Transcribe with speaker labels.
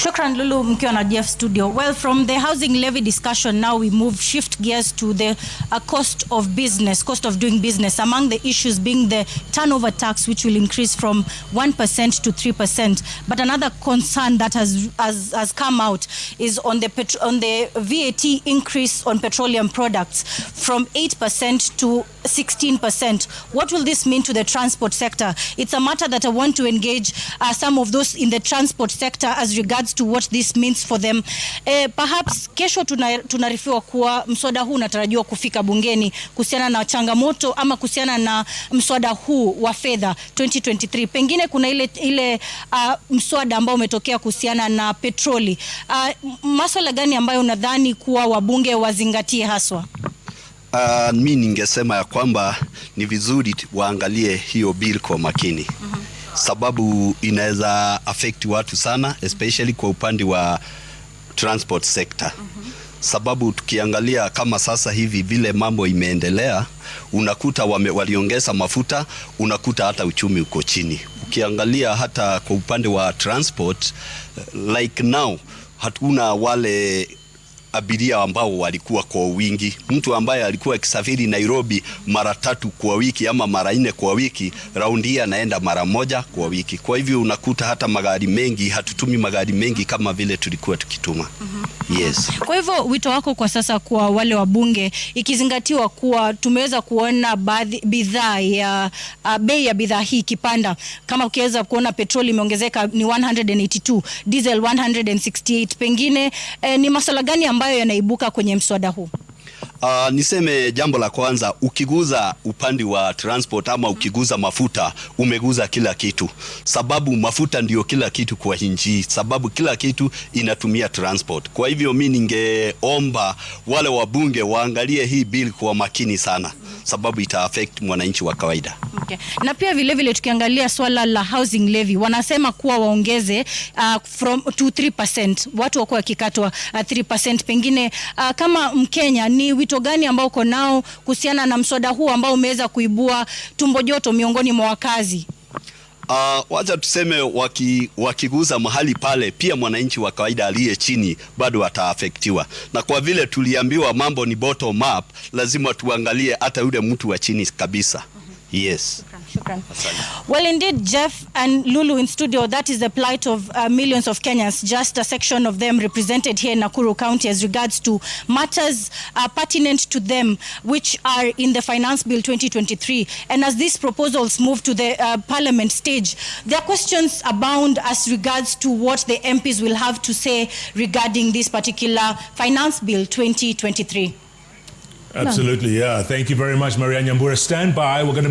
Speaker 1: Shukran, Lulu, mkiwa na Jeff studio. Well, from the housing levy discussion, now we move, shift gears to the cost of business, cost of doing business. Among the issues being the turnover tax, which will increase from 1% to 3%. But another concern that has come out is on the VAT increase on petroleum products from 8% to 16%. What will this mean to the transport sector? It's a matter that I want to engage some of those in the transport sector as regards to what this means for them. Perhaps kesho tunaarifiwa kuwa mswada huu unatarajiwa kufika bungeni kuhusiana na changamoto ama kuhusiana na mswada huu wa fedha 2023. Pengine kuna ile mswada ambao umetokea kuhusiana na petroli. Maswala gani ambayo unadhani kuwa wabunge wazingatie haswa?
Speaker 2: Mi ningesema ya kwamba ni vizuri waangalie hiyo bill kwa makini, sababu inaweza affect watu sana, especially kwa upande wa transport sector. Sababu tukiangalia kama sasa hivi vile mambo imeendelea, unakuta waliongeza mafuta, unakuta hata uchumi uko chini. Ukiangalia hata kwa upande wa transport, like now hatuna wale abiria ambao walikuwa kwa wingi. Mtu ambaye alikuwa akisafiri Nairobi mara tatu kwa wiki ama mara nne kwa wiki, raundi hii anaenda mara moja kwa wiki. Kwa hivyo unakuta hata magari mengi, hatutumi magari mengi kama vile tulikuwa tukituma. Yes.
Speaker 1: Kwa hivyo wito wako kwa sasa kwa wale wabunge, ikizingatiwa kuwa tumeweza kuona baadhi bidhaa ya bei ya bidhaa hii ikipanda, kama ukiweza kuona petroli imeongezeka ni 182, diesel 168, pengine ni masuala gani ambayo yanaibuka kwenye mswada huu?
Speaker 2: Niseme jambo la kwanza, ukiguza upande wa transport ama ukiguza mafuta, umeguza kila kitu, sababu mafuta ndio kila kitu kwa nchi, sababu kila kitu inatumia transport. Kwa hivyo mi ningeomba wale wabunge waangalie hii bill kwa makini sana, sababu ita affect mwananchi wa kawaida.
Speaker 1: Okay. Na pia vile vile tukiangalia swala la housing levy, wanasema kuwa waongeze from to 3%, watu wakuwa wakikatwa 3%. Pengine kama Mkenya, ni wito gani ambao uko nao kuhusiana na mswada huu ambao umeweza kuibua tumbo joto miongoni mwa wakazi?
Speaker 2: Wacha tuseme wakiguza mahali pale, pia mwananchi wa kawaida aliye chini bado ataaffectiwa, na kwa vile tuliambiwa mambo ni bottom up, lazima tuangalie hata yule mtu wa chini kabisa. Yes.
Speaker 1: Shukran. Well, indeed, Jeff and Lulu in studio, that is the plight of millions of Kenyans, just a section of them represented here in Nakuru County as regards to matters pertinent to them, which are in the Finance Bill 2023. And as these proposals move to the parliament stage, there are questions abound as regards to what the MPs will have to say regarding this particular Finance Bill 2023.
Speaker 3: Absolutely, yeah. Thank you very much, Maria Nyambura. Stand by. We're going to be